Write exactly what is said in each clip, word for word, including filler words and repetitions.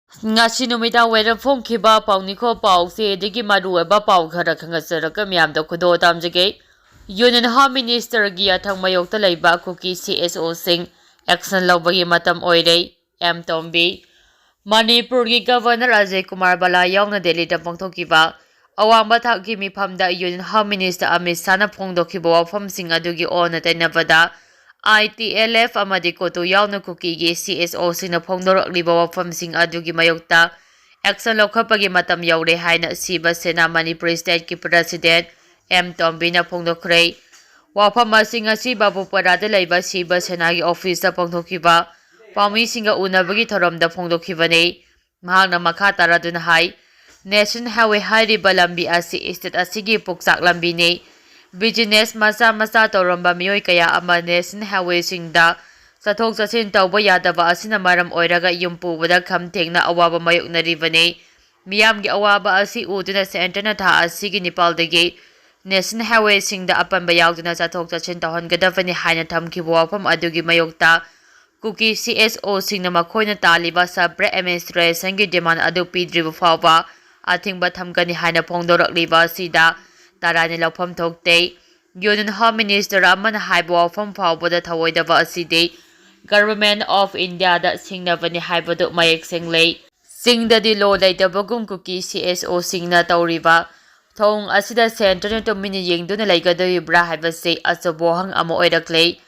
ꯉꯁꯤ ꯅꯨꯃꯤꯗꯥꯡ ꯋꯥꯏꯔꯝ ꯐꯣꯡꯈꯤꯕ ꯄꯥꯎꯅꯤꯈꯣ ꯄꯥꯎꯁꯦ ꯑꯗꯒꯤ ꯃꯔꯨꯑꯣꯏꯕ ꯄꯥꯎ ꯈꯔ ꯈꯪꯍꯟꯖꯔꯒ ꯃꯤꯌꯥꯝꯗ ꯈꯨꯗꯣꯜ ꯇꯝꯖꯒꯦ꯫ Union Home Minister ꯒꯤ ꯑꯊꯪ ꯃꯥꯌꯣꯛꯇ ꯂꯩꯕ ꯀꯨꯀꯤ C S O ꯁꯤꯡ action ꯂꯧꯕꯒꯤ ꯃꯇꯝ ꯑꯣꯏꯔꯦ꯫ ꯑꯦꯝ ꯇꯣꯝꯕꯤ꯫ ꯃꯅꯤꯄꯨꯔꯒꯤ Governor ꯑꯖꯌ ꯀꯨꯃꯥꯔ ꯕꯂꯥ ꯌꯥꯎꯅ ꯗꯦꯜꯂꯤꯗ ꯄꯥꯡꯊꯣꯛꯈꯤꯕ ꯑꯋꯥꯡꯕ ꯊꯥꯛꯀꯤ ꯃꯤꯐꯝꯗ Union Home Minister ꯑꯃꯤꯠ ꯁꯥꯍꯅ ꯐꯣꯡꯗꯣꯛꯈꯤꯕ ꯋꯥꯐꯝꯁꯤꯡ ꯑꯗꯨꯒꯤ ꯑꯣꯟꯅ ꯇꯩꯅꯕꯗ, I T L F ꯑꯃꯗꯤ ꯀꯣꯇꯨ ꯌꯥꯎꯅ ꯀꯨꯀꯤꯒꯤ C S O ꯁꯤꯡꯅ ꯐꯣꯡꯗꯣꯔꯛꯂꯤꯕ ꯋꯥꯐꯝꯁꯤꯡ ꯑꯗꯨꯒꯤ ꯃꯥꯌꯣꯛꯇ action ꯂꯧꯈꯠꯄꯒꯤ ꯃꯇꯝ ꯌꯧꯔꯦ ꯍꯥꯏꯅ ꯁꯤꯕ ꯁꯦꯅꯥ ꯃꯅꯤꯄꯨꯔ State ꯀꯤ President ꯑꯦꯝ ꯇꯣꯝꯕꯤꯅ ꯐꯣꯡꯗꯣꯛꯈ꯭ꯔꯦ꯫ ꯋꯥꯐꯝ ꯑꯁꯤ ꯉꯁꯤ ꯕꯥꯕꯨꯄꯥꯔꯥꯗ ꯂꯩꯕ ꯁꯤꯕ ꯁꯦꯅꯥꯒꯤ office ꯇ ꯄꯥꯡꯊꯣꯛꯈꯤꯕ ꯄꯥꯎꯃꯤꯁꯤꯡꯒ ꯎꯅꯕꯒꯤ ꯊꯧꯔꯝꯗ ꯐꯣꯡꯗꯣꯛꯈꯤꯕꯅꯤ꯫ ꯃꯍꯥꯛꯅ ꯃꯈꯥ ꯇꯥꯔꯗꯨꯅ ꯍꯥꯏ, National Highway ꯍꯥꯏꯔꯤꯕ ꯂꯝꯕꯤ ꯑꯁꯤ state ꯑꯁꯤꯒꯤ ꯄꯨꯛꯆꯥꯛ ꯂꯝꯕꯤꯅꯤ꯫ Business ꯃꯆꯥ ꯃꯆꯥ ꯇꯧꯔꯝꯕ ꯃꯤꯑꯣꯏ ꯀꯌꯥ ꯑꯃ National Highway ꯁꯤꯡꯗ ꯆꯠꯊꯣꯛ ꯆꯠꯁꯤꯟ ꯇꯧꯕ ꯌꯥꯗꯕ ꯑꯁꯤꯅ ꯃꯔꯝ ꯑꯣꯏꯔꯒ ꯌꯨꯝ ꯄꯨꯕꯗ ꯈꯝ ꯊꯦꯡꯅ ꯑꯋꯥꯕ ꯃꯥꯌꯣꯛꯅꯔꯤꯕꯅꯤ꯫ ꯃꯤꯌꯥꯝꯒꯤ ꯑꯋꯥꯕ ꯑꯁꯤ ꯎꯗꯨꯅ Centre ꯅ ꯊꯥ ꯑꯁꯤꯒꯤ ꯅꯤꯄꯥꯜꯗꯒꯤ National Highway ꯁꯤꯡꯗ ꯑꯄꯟꯕ ꯌꯥꯎꯗꯅ ꯆꯠꯊꯣꯛ ꯆꯠꯁꯤꯟ ꯇꯧꯍꯟꯒꯗꯕꯅꯤ ꯍꯥꯏꯅ ꯊꯝꯈꯤꯕ ꯋꯥꯐꯝ ꯑꯗꯨꯒꯤ ꯃꯥꯌꯣꯛꯇ ꯀꯨꯀꯤ C S O ꯁꯤꯡꯅ ꯃꯈꯣꯏꯅ ꯇꯥꯜꯂꯤꯕ separate administration ꯒꯤ demand ꯑꯗꯨ ꯄꯤꯗ꯭ꯔꯤꯕ ꯐꯥꯎꯕ ꯑꯊꯤꯡꯕ ꯊꯝꯒꯅꯤ ꯍꯥꯏꯅ ꯐꯣꯡꯗꯣꯔꯛꯂꯤꯕ ꯑꯁꯤꯗ ꯇꯔꯥꯏꯅ ꯂꯧꯐꯝ ꯊꯣꯛꯇꯦ꯫ Union Home Minister ꯑꯃꯅ ꯍꯥꯏꯕ ꯋꯥꯐꯝ ꯐꯥꯎꯕꯗ ꯊꯧꯑꯣꯏꯗꯕ ꯑꯁꯤꯗꯤ Government of India ꯗ ꯁꯤꯡꯅꯕꯅꯤ ꯍꯥꯏꯕꯗꯨ ꯃꯌꯦꯛ ꯁꯦꯡꯂꯦ꯫ ꯆꯤꯡꯗꯗꯤ law ꯂꯩꯇꯕꯒꯨꯝ ꯀꯨꯀꯤ C S O ꯁꯤꯡꯅ ꯇꯧꯔꯤꯕ ꯊꯧꯑꯣꯡ ꯑꯁꯤꯗ Centre ꯅ ꯇꯨꯃꯤꯟꯅ ꯌꯦꯡꯗꯨꯅ ꯂꯩꯒꯗꯧꯔꯤꯕ꯭ꯔꯥ ꯍꯥꯏꯕꯁꯤ ꯑꯆꯧꯕ ꯋꯥꯍꯪ ꯑꯃ ꯑꯣꯏꯔꯛꯂꯦ꯫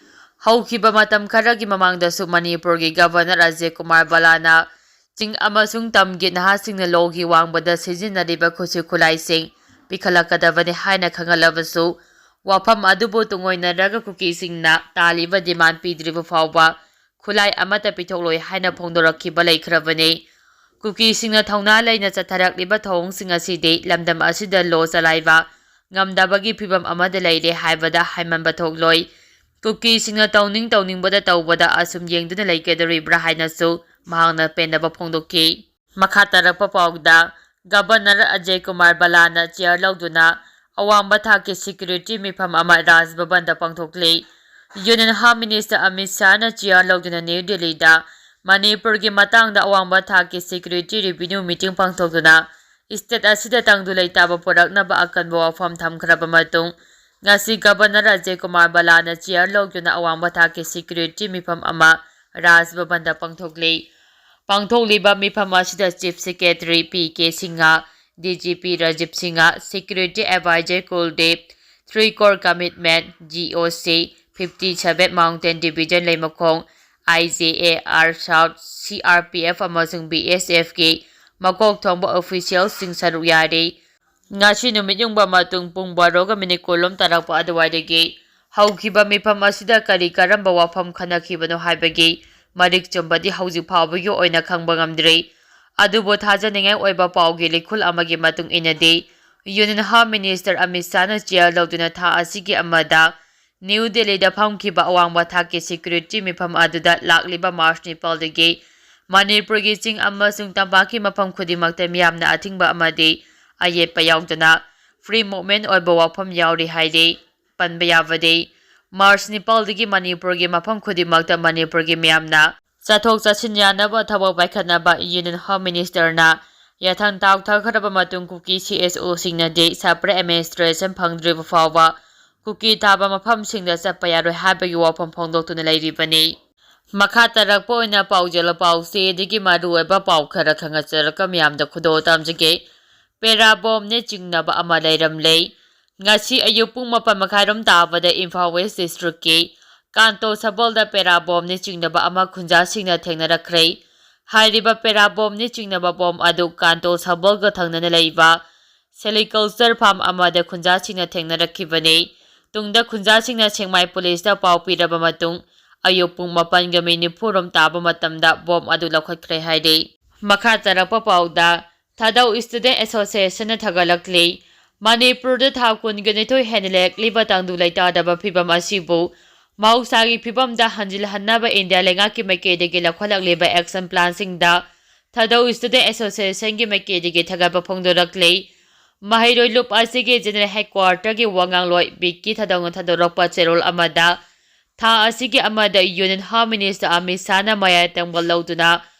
ꯍꯧꯈꯤꯕ ꯃꯇꯝ ꯈꯔꯒꯤ ꯃꯃꯥꯡꯗꯁꯨ ꯃꯅꯤꯄꯨꯔꯒꯤ Governor ꯑꯖꯌ ꯀꯨꯃꯥꯔ ꯕꯂꯥꯅ ꯆꯤꯡ ꯑꯃꯁꯨꯡ ꯇꯝꯒꯤ ꯅꯍꯥꯁꯤꯡꯅ law ꯒꯤ ꯋꯥꯡꯃꯗ ꯁꯤꯖꯤꯟꯅꯔꯤꯕ ꯈꯨꯠꯁꯨ ꯈꯨꯠꯂꯥꯏꯁꯤꯡ ꯄꯤꯈꯠꯂꯛꯀꯗꯕꯅꯤ ꯍꯥꯏꯅ ꯈꯪꯍꯜꯂꯕꯁꯨ, ꯋꯥꯐꯝ ꯑꯗꯨꯕꯨ ꯇꯨꯡꯑꯣꯏꯅꯔꯒ ꯀꯨꯀꯤꯁꯤꯡꯅ ꯇꯥꯜꯂꯤꯕ demand ꯄꯤꯗ꯭ꯔꯤꯕ ꯐꯥꯎꯕ ꯈꯨꯠꯂꯥꯏ ꯑꯃꯠꯇ ꯄꯤꯊꯣꯛꯂꯣꯏ ꯍꯥꯏꯅ ꯐꯣꯡꯗꯣꯔꯛꯈꯤꯕ ꯂꯩꯈ꯭ꯔꯕꯅꯤ꯫ ꯀꯨꯀꯤꯁꯤꯡꯅ ꯊꯧꯅꯥ ꯂꯩꯅ ꯆꯠꯊꯔꯛꯂꯤꯕ ꯊꯧꯑꯣꯡꯁꯤꯡ ꯑꯁꯤꯗꯤ ꯂꯝꯗꯝ ꯑꯁꯤꯗ law ꯆꯂꯥꯏꯕ ꯉꯝꯗꯕꯒꯤ ꯐꯤꯚꯝ ꯑꯃꯗ ꯂꯩꯔꯦ ꯍꯥꯏꯕꯗ ꯍꯥꯏꯃꯟꯕ ꯊꯣꯛꯂꯣꯏ꯫ ꯀꯨꯀꯤꯁꯤꯡꯅ ꯇꯧꯅꯤꯡ ꯇꯧꯅꯤꯡꯕꯗ ꯇꯧꯕꯗ ꯑꯁꯨꯝ ꯌꯦꯡꯗꯨꯅ ꯂꯩꯒꯗꯧꯔꯤꯕ꯭ꯔꯥ ꯍꯥꯏꯅꯁꯨ ꯃꯍꯥꯛꯅ ꯄꯦꯟꯗꯕ ꯐꯣꯡꯗꯣꯛꯈꯤ꯫ ꯃꯈꯥ ꯇꯥꯔꯛꯄ ꯄꯥꯎꯗ, Governor ꯑꯖꯌ ꯀꯨꯃꯥꯔ ꯕꯂꯥꯅ chair ꯂꯧꯗꯨꯅ ꯑꯋꯥꯡꯕ ꯊꯥꯛꯀꯤ security ꯃꯤꯐꯝ ꯑꯃ ꯔꯥꯖ ꯚꯕꯟꯗ ꯄꯥꯡꯊꯣꯛꯂꯤ꯫ Union Home Minister ꯑꯃꯤꯠ ꯁꯥꯍꯅ chair ꯂꯧꯗꯨꯅ ꯅ꯭ꯌꯨ ꯗꯤꯜꯂꯤꯗ ꯃꯅꯤꯄꯨꯔꯒꯤ ꯃꯇꯥꯡꯗ ꯑꯋꯥꯡꯕ ꯊꯥꯛꯀꯤ security review meeting ꯄꯥꯡꯊꯣꯛꯇꯨꯅ state ꯑꯁꯤꯗ ꯇꯪꯗꯨ ꯂꯩꯇꯥꯕ ꯄꯨꯔꯛꯅꯕ ꯑꯀꯟꯕ ꯋꯥꯐꯝ ꯊꯝꯈ꯭ꯔꯕ ꯃꯇꯨꯡ, ꯉꯁꯤ ꯒꯕꯔꯅꯔ ꯑꯖꯌ ꯀꯨꯃꯥꯔ ꯕꯂꯥꯅ chair ꯂꯧꯗꯨꯅ ꯑꯋꯥꯡꯕ ꯊꯥꯛꯀꯤ security ꯃꯤꯐꯝ ꯑꯃ ꯔꯥꯖ ꯚꯕꯟꯗ ꯄꯥꯡꯊꯣꯛꯂꯤ꯫ ꯄꯥꯡꯊꯣꯛꯂꯤꯕ ꯃꯤꯐꯝ ꯑꯁꯤꯗ Chief Secretary P K Singh, D G P Rajiv Singh, Security Advisor Kuldeep, Three Core Commitment, G O C, fifty seven Mountain Division ꯂꯩꯃꯈꯣꯡ, I J A R South, C R P F ꯑꯃꯁꯨꯡ B S F ꯀꯤ ꯃꯀꯣꯛ ꯊꯣꯡꯕ officialꯁꯤꯡ ꯁꯔꯨꯛ ꯌꯥꯔꯤ꯫ ꯉꯁꯤ ꯅꯨꯃꯤꯠ ꯌꯨꯡꯕ ꯃꯇꯨꯡ ꯄꯨꯡ ꯕꯥꯔꯣꯒ ꯃꯤꯅꯤꯠ ꯀꯨꯟꯂꯣꯝ ꯇꯥꯔꯛꯄ ꯑꯗꯨꯋꯥꯏꯗꯒꯤ ꯍꯧꯈꯤꯕ ꯃꯤꯐꯝ ꯑꯁꯤꯗ ꯀꯔꯤ ꯀꯔꯝꯕ ꯋꯥꯐꯝ ꯈꯟꯅꯈꯤꯕꯅꯣ ꯍꯥꯏꯕꯒꯤ ꯃꯔꯤꯛ ꯆꯨꯝꯕꯗꯤ ꯍꯧꯖꯤꯛ ꯐꯥꯎꯕꯒꯤ ꯑꯣꯏꯅ ꯈꯪꯕ ꯉꯝꯗ꯭ꯔꯤ꯫ ꯑꯗꯨꯕꯨ ꯊꯥꯖꯅꯤꯡꯉꯥꯏ ꯑꯣꯏꯕ ꯄꯥꯎꯒꯤ ꯂꯤꯈꯨꯜ ꯑꯃꯒꯤ ꯃꯇꯨꯡ ꯏꯟꯅꯗꯤ, Union Home Minister ꯑꯃꯤꯠ ꯁꯥꯍꯅ chair ꯂꯧꯗꯨꯅ ꯊꯥ ꯑꯁꯤꯒꯤ ꯑꯃꯗ ꯅ꯭ꯌꯨ ꯗꯦꯜꯂꯤꯗ ꯐꯝꯈꯤꯕ ꯑꯋꯥꯡꯕ ꯊꯥꯛꯀꯤ security ꯃꯤꯐꯝ ꯑꯗꯨꯗ ꯂꯥꯛꯂꯤꯕ ꯃꯥꯔꯆ ꯅꯤꯄꯥꯜꯗꯒꯤ ꯃꯅꯤꯄꯨꯔꯒꯤ ꯆꯤꯡ ꯑꯃꯁꯨꯡ ꯇꯝꯄꯥꯛꯀꯤ ꯃꯐꯝ ꯈꯨꯗꯤꯡꯃꯛꯇ ꯃꯤꯌꯥꯝꯅ ꯑꯊꯤꯡꯕ ꯑꯃꯗꯤ ꯑꯌꯦꯠꯄ ꯌꯥꯎꯗꯅ free movement ꯑꯣꯏꯕ ꯋꯥꯐꯝ ꯌꯥꯎꯔꯤ ꯍꯥꯏꯔꯤ꯫ ꯄꯟꯕ ꯌꯥꯕꯗꯤ, ꯃꯥꯔꯆ ꯅꯤꯄꯥꯜꯗꯒꯤ ꯃꯅꯤꯄꯨꯔꯒꯤ ꯃꯐꯝ ꯈꯨꯗꯤꯡꯃꯛꯇ ꯃꯅꯤꯄꯨꯔꯒꯤ ꯃꯤꯌꯥꯝꯅ ꯆꯠꯊꯣꯛ ꯆꯠꯁꯤꯟ ꯌꯥꯅꯕ ꯊꯕꯛ ꯄꯥꯏꯈꯠꯅꯕ Union Home Ministerꯅ ꯌꯥꯊꯪ ꯇꯥꯎꯊꯈ꯭ꯔꯕ ꯃꯇꯨꯡ ꯀꯨꯀꯤ C S Oꯁꯤꯡꯅꯗꯤ separate administration ꯐꯪꯗ꯭ꯔꯤꯕ ꯐꯥꯎꯕ ꯀꯨꯀꯤ ꯇꯥꯕ ꯃꯐꯝꯁꯤꯡꯗ ꯆꯠꯄ ꯌꯥꯔꯣꯏ ꯍꯥꯏꯕꯒꯤ ꯋꯥꯐꯝ ꯐꯣꯡꯗꯣꯛꯇꯨꯅ ꯂꯩꯔꯤꯕꯅꯤ꯫ ꯃꯈꯥ ꯇꯥꯔꯛꯄ ꯑꯣꯏꯅ ꯄꯥꯎꯖꯦꯜ ꯄꯥꯎꯆꯦꯗꯒꯤ ꯃꯔꯨꯑꯣꯏꯕ ꯄꯥꯎ ꯈꯔ ꯈꯪꯍꯟꯖꯔꯒ ꯃꯤꯌꯥꯝꯗ ꯈꯨꯗꯣꯜ ꯇꯝꯖꯒꯦ꯫ ꯄꯦꯔꯥꯕꯣꯝꯅ ꯆꯤꯡꯅꯕ ꯑꯃ ꯂꯩꯔꯝꯂꯦ꯫ ꯉꯁꯤ ꯑꯌꯨꯛ ꯄꯨꯡ ꯃꯥꯄꯟ ꯃꯈꯥꯏꯔꯣꯝ ꯇꯥꯕꯗ ꯏꯝꯐꯥꯜ West Districtꯀꯤ ꯀꯥꯟꯇꯣ ꯁꯕꯜꯗ ꯄꯦꯔꯥꯕꯣꯝꯅ ꯆꯤꯡꯅꯕ ꯑꯃ ꯈꯨꯟꯖꯥꯁꯤꯡꯅ ꯊꯦꯡꯅꯔꯛꯈ꯭ꯔꯦ꯫ ꯍꯥꯏꯔꯤꯕ ꯄꯦꯔꯥꯕꯣꯝꯅ ꯆꯤꯡꯅꯕ ꯕꯣꯝ ꯑꯗꯨ ꯀꯥꯟꯇꯣ ꯁꯕꯜꯒ ꯊꯪꯅꯅ ꯂꯩꯕ sericulture farm ꯑꯃꯗ ꯈꯨꯟꯖꯥꯁꯤꯡꯅ ꯊꯦꯡꯅꯔꯛꯈꯤꯕꯅꯤ꯫ ꯇꯨꯡꯗ ꯈꯨꯟꯖꯥꯁꯤꯡꯅ ꯁꯦꯛꯃꯥꯏ ꯄꯨꯂꯤꯁꯇ ꯄꯥꯎ ꯄꯤꯔꯕ ꯃꯇꯨꯡ, ꯑꯌꯨꯛ ꯄꯨꯡ ꯃꯥꯄꯟꯒ ꯃꯤꯅꯤꯠ ꯅꯤꯐꯨꯔꯣꯝ ꯇꯥꯕ ꯃꯇꯝꯗ ꯕꯣꯝ ꯑꯗꯨ ꯂꯧꯈꯠꯈ꯭ꯔꯦ ꯍꯥꯏꯔꯤ꯫ ꯃꯈꯥ ꯇꯥꯔꯛꯄ ꯄꯥꯎꯗ, ꯊꯥꯗꯧ Student Associationꯅ ꯊꯥꯒꯠꯂꯛꯂꯤ꯫ ꯃꯅꯤꯄꯨꯔꯗ ꯊꯥ ꯀꯨꯟꯒ ꯅꯤꯊꯣꯏ ꯍꯦꯟꯅ ꯂꯩꯔꯛꯂꯤꯕ ꯇꯪꯗꯨ ꯂꯩꯇꯥꯗꯕ ꯐꯤꯕꯝ ꯑꯁꯤꯕꯨ ꯃꯍꯧꯁꯥꯒꯤ ꯐꯤꯕꯝꯗ ꯍꯟꯖꯤꯜꯍꯟꯅꯕ ꯏꯟꯗꯤꯌꯥ ꯂꯩꯉꯥꯛꯀꯤ ꯃꯥꯏꯀꯩꯗꯒꯤ ꯂꯧꯈꯠꯂꯛꯂꯤꯕ action planꯁꯤꯡꯗ ꯊꯥꯗꯧ Student Associationꯒꯤ ꯃꯥꯏꯀꯩꯗꯒꯤ ꯊꯥꯒꯠꯄ ꯐꯣꯡꯗꯣꯔꯛꯂꯤ꯫ ꯃꯍꯩꯔꯣꯏ ꯂꯨꯞ ꯑꯁꯤꯒꯤ General Headquarterꯒꯤ ꯋꯥ ꯉꯥꯡꯂꯣꯏ ꯕꯤꯀꯤ ꯊꯥꯗꯧꯅ ꯊꯥꯗꯣꯔꯛꯄ ꯆꯦꯔꯣꯜ ꯑꯃꯗ, ꯊꯥ ꯑꯁꯤꯒꯤ ꯑꯃꯗ Union Home Minister ꯑꯃꯤꯠ ꯁꯥꯍꯅ ꯃꯌꯥꯏ ꯇꯪꯕ ꯂꯧꯗꯨꯅ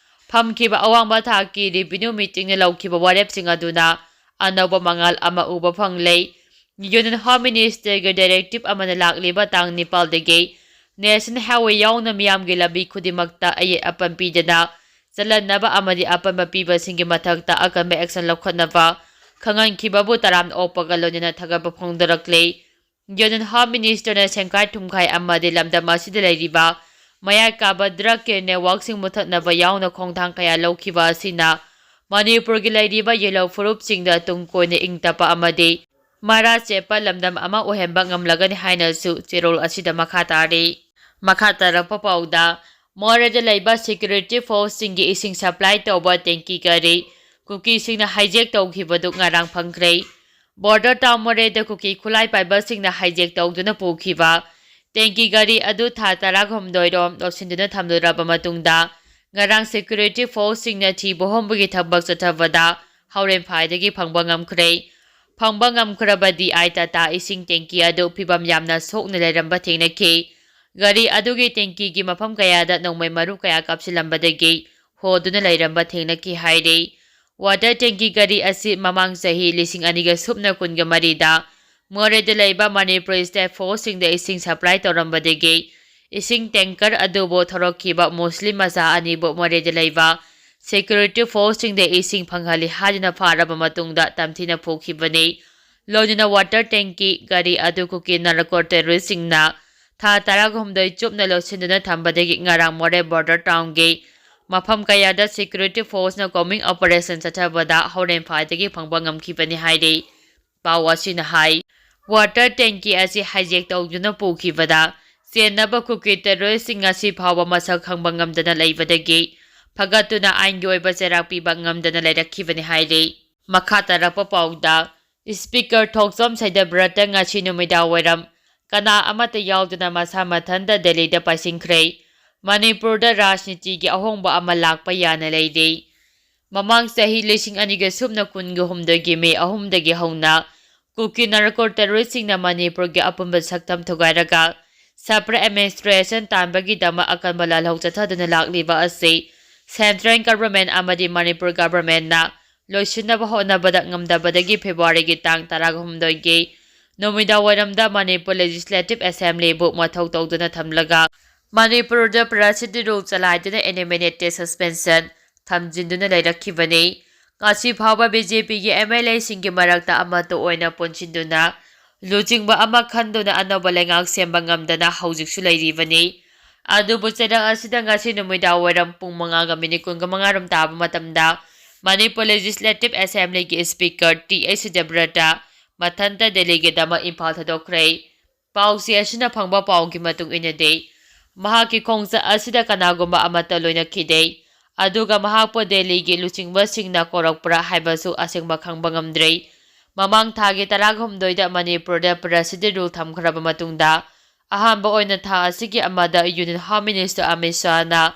ꯐꯝꯈꯤꯕ ꯑꯋꯥꯡꯕ ꯊꯥꯛꯀꯤ revenue meetingꯅ ꯂꯧꯈꯤꯕ ꯋꯥꯔꯦꯞꯁꯤꯡ ꯑꯗꯨꯅ ꯑꯅꯧꯕ ꯃꯉꯥꯜ ꯑꯃ ꯎꯕ ꯐꯪꯂꯦ꯫ Union Home Ministerꯒꯤ directive ꯑꯃꯅ ꯂꯥꯛꯂꯤꯕ ꯇꯥꯡ ꯅꯤꯄꯥꯜꯗꯒꯤ National Highway ꯌꯥꯎꯅ ꯃꯤꯌꯥꯝꯒꯤ ꯂꯝꯕꯤ ꯈꯨꯗꯤꯡꯃꯛꯇ ꯑꯌꯦꯠ ꯑꯄꯟ ꯄꯤꯗꯅ ꯆꯜꯍꯟꯅꯕ ꯑꯃꯗꯤ ꯑꯄꯟꯕ ꯄꯤꯕꯁꯤꯡꯒꯤ ꯃꯊꯛꯇ ꯑꯀꯟꯕ action ꯂꯧꯈꯠꯅꯕ ꯈꯪꯍꯟꯈꯤꯕꯕꯨ ꯇꯔꯥꯝꯅ ꯑꯣꯛꯄꯒ ꯂꯣꯏꯅꯅ ꯊꯥꯒꯠꯄ ꯐꯣꯡꯗꯣꯔꯛꯂꯦ꯫ Union Home Ministerꯅ ꯁꯦꯡꯈꯥꯏ ꯊꯨꯝꯈꯥꯏ ꯑꯃꯗꯤ ꯂꯝꯗꯝ ꯑꯁꯤꯗ ꯂꯩꯔꯤꯕ ꯃꯌꯥꯏ ꯀꯥꯕ drugꯀꯤ networkꯁꯤꯡ ꯃꯨꯊꯠꯅꯕ ꯌꯥꯎꯅ ꯈꯣꯡꯊꯥꯡ ꯀꯌꯥ ꯂꯧꯈꯤꯕ ꯑꯁꯤꯅ ꯃꯅꯤꯄꯨꯔꯒꯤ ꯂꯩꯔꯤꯕ ꯌꯦꯜꯍꯧ ꯐꯨꯔꯨꯞꯁꯤꯡꯗ ꯇꯨꯡ ꯀꯣꯏꯅ ꯏꯪ ꯇꯞꯄ ꯑꯃꯗꯤ ꯃꯔꯥ ꯆꯦꯠꯄ ꯂꯝꯗꯝ ꯑꯃ ꯑꯣꯏꯍꯟꯕ ꯉꯝꯂꯒꯅꯤ ꯍꯥꯏꯅꯁꯨ ꯆꯦꯔꯣꯜ ꯑꯁꯤꯗ ꯃꯈꯥ ꯇꯥꯔꯤ꯫ ꯃꯈꯥ ꯇꯥꯔꯛꯄ ꯄꯥꯎꯗ, ꯃꯣꯔꯦꯗ ꯂꯩꯕ security forceꯁꯤꯡꯒꯤ ꯏꯁꯤꯡ supply ꯇꯧꯕ tanky ꯒꯥꯔꯤ ꯀꯨꯀꯤꯁꯤꯡꯅ hijack ꯇꯧꯈꯤꯕꯗꯨ ꯉꯔꯥꯡ ꯐꯪꯈ꯭ꯔꯦ꯫ Border town ꯃꯣꯔꯦꯗ ꯀꯨꯀꯤ ꯈꯨꯠꯂꯥꯏ ꯄꯥꯏꯕꯁꯤꯡꯅ hijack ꯇꯧꯗꯨꯅ ꯄꯨꯈꯤꯕ tanky ꯒꯥꯔꯤ ꯑꯗꯨ ꯊꯥ ꯇꯔꯥꯍꯨꯝꯗꯣꯏ ꯔꯣꯝ ꯂꯧꯁꯤꯟꯗꯨꯅ ꯊꯝꯂꯨꯔꯕ ꯃꯇꯨꯡꯗ, ꯉꯔꯥꯡ security forceꯁꯤꯡꯅ ꯊꯤꯕ ꯍꯣꯝꯕꯒꯤ ꯊꯕꯛ ꯆꯠꯊꯕꯗ ꯍꯣꯔꯦꯟ ꯐꯥꯏꯗꯒꯤ ꯐꯪꯕ ꯉꯝꯈ꯭ꯔꯦ꯫ ꯐꯪꯕ ꯉꯝꯈ꯭ꯔꯕ D I Tata ꯏꯁꯤꯡ tanky ꯑꯗꯨ ꯐꯤꯕꯝ ꯌꯥꯝꯅ ꯁꯣꯛꯅ ꯂꯩꯔꯝꯕ ꯊꯦꯡꯅꯈꯤ꯫ ꯒꯥꯔꯤ ꯑꯗꯨꯒꯤ tankyꯒꯤ ꯃꯐꯝ ꯀꯌꯥꯗ ꯅꯣꯡꯃꯩ ꯃꯔꯨ ꯀꯌꯥ ꯀꯥꯞꯁꯤꯜꯂꯝꯕꯗꯒꯤ ꯍꯣꯗꯨꯅ ꯂꯩꯔꯝꯕ ꯊꯦꯡꯅꯈꯤ ꯍꯥꯏꯔꯤ꯫ Water tanky ꯒꯥꯔꯤ ꯑꯁꯤ ꯃꯃꯥꯡ ꯆꯍꯤ ꯂꯤꯁꯤꯡ ꯑꯅꯤꯒ ꯁꯨꯞꯅ ꯀꯨꯟꯒ ꯃꯔꯤꯗ ꯃꯣꯔꯦꯗ ꯂꯩꯕ ꯃꯅꯤꯄꯨꯔ state forceꯁꯤꯡꯗ ꯏꯁꯤꯡ supply ꯇꯧꯔꯝꯕꯗꯒꯤ ꯏꯁꯤꯡ tanker ꯑꯗꯨꯕꯨ ꯊꯧꯔꯛꯈꯤꯕ ꯃꯨꯁꯂꯤꯝ ꯃꯆꯥ ꯑꯅꯤꯕꯨ ꯃꯣꯔꯦꯗ ꯂꯩꯕ security forceꯁꯤꯡꯗ ꯏꯁꯤꯡ ꯐꯪꯍꯜꯂꯤ ꯍꯥꯏꯗꯨꯅ ꯐꯥꯔꯕ ꯃꯇꯨꯡꯗ ꯇꯝꯊꯤꯅ ꯐꯨꯈꯤꯕꯅꯤ꯫ ꯂꯣꯏꯅꯅ water tanky ꯒꯥꯔꯤ ꯑꯗꯨ ꯀꯨꯀꯤ narco terroristꯁꯤꯡꯅ ꯊꯥ ꯇꯔꯥꯍꯨꯝꯗꯣꯏ ꯆꯨꯞꯅ ꯂꯧꯁꯤꯟꯗꯨꯅ ꯊꯝꯕꯗꯒꯤ ꯉꯔꯥꯡ ꯃꯣꯔꯦ border townꯒꯤ ꯃꯐꯝ ꯀꯌꯥꯗ security forceꯅ combing operation ꯆꯠꯊꯕꯗ ꯍꯣꯔꯦꯟ ꯐꯥꯏꯗꯒꯤ ꯐꯪꯕ ꯉꯝꯈꯤꯕꯅꯤ ꯍꯥꯏꯔꯤ꯫ ꯄꯥꯎ ꯑꯁꯤꯅ ꯍꯥꯏ, water tanky ꯑꯁꯤ hijack ꯇꯧꯗꯨꯅ ꯄꯨꯈꯤꯕꯗ ꯆꯦꯟꯅꯕ ꯀꯨꯀꯤ terroristꯁꯤꯡ ꯉꯁꯤ ꯐꯥꯎꯕ ꯃꯁꯛ ꯈꯪꯕ ꯉꯝꯗꯅ ꯂꯩꯕꯗꯒꯤ ꯐꯒꯠꯇꯨꯅ ꯑꯥꯏꯟꯒꯤ ꯑꯣꯏꯕ ꯆꯩꯔꯥꯛ ꯄꯤꯕ ꯉꯝꯗꯅ ꯂꯩꯔꯛꯈꯤꯕꯅꯤ ꯍꯥꯏꯔꯤ꯫ ꯃꯈꯥ ꯇꯥꯔꯛꯄ ꯄꯥꯎꯗ, Speaker ꯊꯣꯛꯆꯣꯝ ꯁꯩꯗꯕ꯭ꯔꯇ ꯉꯁꯤ ꯅꯨꯃꯤꯗꯥꯡꯋꯥꯏꯔꯝ ꯀꯅꯥ ꯑꯃꯠꯇ ꯌꯥꯎꯗꯅ ꯃꯁꯥ ꯃꯊꯟꯇ ꯗꯦꯜꯂꯤꯗ ꯄꯥꯏꯁꯤꯟꯈ꯭ꯔꯦ꯫ ꯃꯅꯤꯄꯨꯔꯗ ꯔꯥꯖꯅꯤꯇꯤꯒꯤ ꯑꯍꯣꯡꯕ ꯑꯃ ꯂꯥꯛꯄ ꯌꯥꯅ ꯂꯩꯔꯦ꯫ ꯃꯃꯥꯡ ꯆꯍꯤ ꯂꯤꯁꯤꯡ ꯑꯅꯤꯒ ꯁꯨꯞꯅ ꯀꯨꯟꯒ ꯍꯨꯝꯗꯣꯏꯒꯤ ꯃꯦ ꯑꯍꯨꯝꯗꯒꯤ ꯍꯧꯅ ꯀꯨꯀꯤ narco terroristꯁꯤꯡꯅ ꯃꯅꯤꯄꯨꯔꯒꯤ ꯑꯄꯨꯟꯕ ꯁꯛꯇꯝ ꯊꯨꯒꯥꯏꯔꯒ separate administration ꯇꯥꯟꯕꯒꯤꯗꯃꯛ ꯑꯀꯟꯕ ꯂꯥꯜꯍꯧ ꯆꯠꯊꯗꯨꯅ ꯂꯥꯛꯂꯤꯕ ꯑꯁꯤ central government ꯑꯃꯗꯤ ꯃꯅꯤꯄꯨꯔ governmentꯅ ꯂꯣꯏꯁꯤꯟꯅꯕ ꯍꯣꯠꯅꯕꯗ ꯉꯝꯗꯕꯗꯒꯤ Februaryꯒꯤ ꯇꯥꯡ ꯇꯔꯥꯍꯨꯝꯗꯣꯏꯒꯤ ꯅꯨꯃꯤꯗꯥꯡꯋꯥꯏꯔꯝꯗ ꯃꯅꯤꯄꯨꯔ Legislative Assemblyꯕꯨ ꯃꯊꯧ ꯇꯧꯗꯨꯅ ꯊꯝꯂꯒ ꯃꯅꯤꯄꯨꯔꯗ Parachute Rule ꯆꯂꯥꯏꯗꯨꯅ indefinite suspension ꯊꯝꯖꯤꯟꯗꯨꯅ ꯂꯩꯔꯛꯈꯤꯕꯅꯤ꯫ ꯉꯁꯤ ꯐꯥꯎꯕ BJPꯒꯤ MLAꯁꯤꯡꯒꯤ ꯃꯔꯛꯇ ꯑꯃꯠꯇ ꯑꯣꯏꯅ ꯄꯨꯟꯁꯤꯟꯗꯨꯅ ꯂꯨꯆꯤꯡꯕ ꯑꯃ ꯈꯟꯗꯨꯅ ꯑꯅꯧꯕ ꯂꯩꯉꯥꯛ ꯁꯦꯝꯕ ꯉꯝꯗꯅ ꯍꯧꯖꯤꯛꯁꯨ ꯂꯩꯔꯤꯕꯅꯤ꯫ ꯑꯗꯨꯕꯨ ꯆꯩꯔꯥꯛ ꯑꯁꯤꯗ ꯉꯁꯤ ꯅꯨꯃꯤꯗꯥꯡ ꯋꯥꯏꯔꯝ ꯄꯨꯡ ꯃꯉꯥꯒ minute ꯀꯨꯟꯃꯉꯥ ꯔꯣꯝ ꯇꯥꯕ ꯃꯇꯝꯗ ꯃꯅꯤꯄꯨꯔ Legislative Assemblyꯒꯤ Speaker T.H. ꯁꯤꯗꯕ꯭ꯔꯇ ꯃꯊꯟꯇ ꯗꯦꯜꯂꯤꯒꯤꯗꯃꯛ ꯏꯝꯐꯥꯜ ꯊꯥꯗꯣꯛꯈ꯭ꯔꯦ꯫ ꯄꯥꯎꯆꯦ ꯑꯁꯤꯅ ꯐꯪꯕ ꯄꯥꯎꯒꯤ ꯃꯇꯨꯡ ꯏꯟꯅꯗꯤ, ꯃꯍꯥꯛꯀꯤ ꯈꯣꯡꯆꯠ ꯑꯁꯤꯗ ꯀꯅꯥꯒꯨꯝꯕ ꯑꯃꯠꯇ ꯂꯣꯏꯅꯈꯤꯗꯦ꯫ ꯑꯗꯨꯒ ꯃꯍꯥꯛꯄꯨ ꯗꯦꯜꯂꯤꯒꯤ ꯂꯨꯆꯤꯡꯕꯁꯤꯡꯅ ꯀꯧꯔꯛꯄ꯭ꯔꯥ ꯍꯥꯏꯕꯁꯨ ꯑꯁꯦꯡꯕ ꯈꯪꯕ ꯉꯝꯗ꯭ꯔꯤ꯫ ꯃꯃꯥꯡ ꯊꯥꯒꯤ ꯇꯔꯥꯍꯨꯝꯗꯣꯏꯗ ꯃꯅꯤꯄꯨꯔꯗ Parachute Rule ꯊꯝꯈ꯭ꯔꯕ ꯃꯇꯨꯡꯗ, ꯑꯍꯥꯟꯕ ꯑꯣꯏꯅ ꯊꯥ ꯑꯁꯤꯒꯤ ꯑꯃꯗ Union Home Minister ꯑꯃꯤꯠ ꯁꯥꯍꯅ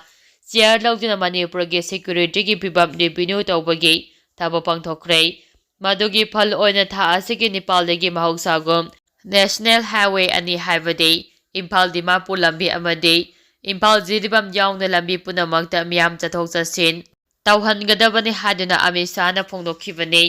chair ꯂꯧꯗꯨꯅ ꯃꯅꯤꯄꯨꯔꯒꯤ securityꯒꯤ ꯐꯤꯕꯝ review ꯇꯧꯕꯒꯤ ꯊꯕꯛ ꯄꯥꯡꯊꯣꯛꯈ꯭ꯔꯦ꯫ ꯃꯗꯨꯒꯤ ꯐꯜ ꯑꯣꯏꯅ ꯊꯥ ꯑꯁꯤꯒꯤ ꯅꯤꯄꯥꯜꯗꯒꯤ ꯃꯍꯧꯁꯥꯒꯨꯝ National Highway ꯑꯅꯤ ꯍꯥꯏꯕꯗꯤ ꯏꯝꯐꯥꯜ ꯗꯤꯃꯥꯄꯨꯔ ꯂꯝꯕꯤ ꯑꯃꯗꯤ ꯏꯝꯐꯥꯜ ꯖꯤꯔꯤꯕꯥꯝ ꯌꯥꯎꯅ ꯂꯝꯕꯤ ꯄꯨꯝꯅꯃꯛꯇ ꯃꯤꯌꯥꯝ ꯆꯠꯊꯣꯛ ꯆꯠꯁꯤꯟ ꯇꯧꯍꯟꯒꯗꯕꯅꯤ ꯍꯥꯏꯗꯨꯅ ꯑꯃꯤꯠ ꯁꯥꯍꯅ ꯐꯣꯡꯗꯣꯛꯈꯤꯕꯅꯤ꯫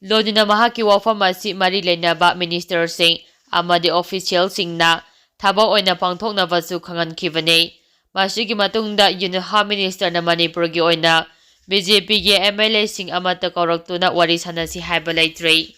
ꯂꯣꯏꯅꯅ ꯃꯍꯥꯛꯀꯤ ꯋꯥꯐꯝ ꯑꯁꯤ ꯃꯔꯤ ꯂꯩꯅꯕ ministerꯁꯤꯡ ꯑꯃꯗꯤ officialꯁꯤꯡꯅ ꯊꯕꯛ ꯑꯣꯏꯅ ꯄꯥꯡꯊꯣꯛꯅꯕꯁꯨ ꯈꯪꯍꯟꯈꯤꯕꯅꯤ꯫ ꯃꯁꯤꯒꯤ ꯃꯇꯨꯡꯗ Union Home Ministerꯅ ꯃꯅꯤꯄꯨꯔꯒꯤ ꯑꯣꯏꯅ BJPꯒꯤ MLAꯁꯤꯡ ꯑꯃꯠꯇ ꯀꯧꯔꯛꯇꯨꯅ ꯋꯥꯔꯤ ꯁꯥꯟꯅꯁꯤ ꯍꯥꯏꯕ ꯂꯩꯇ꯭ꯔꯤ꯫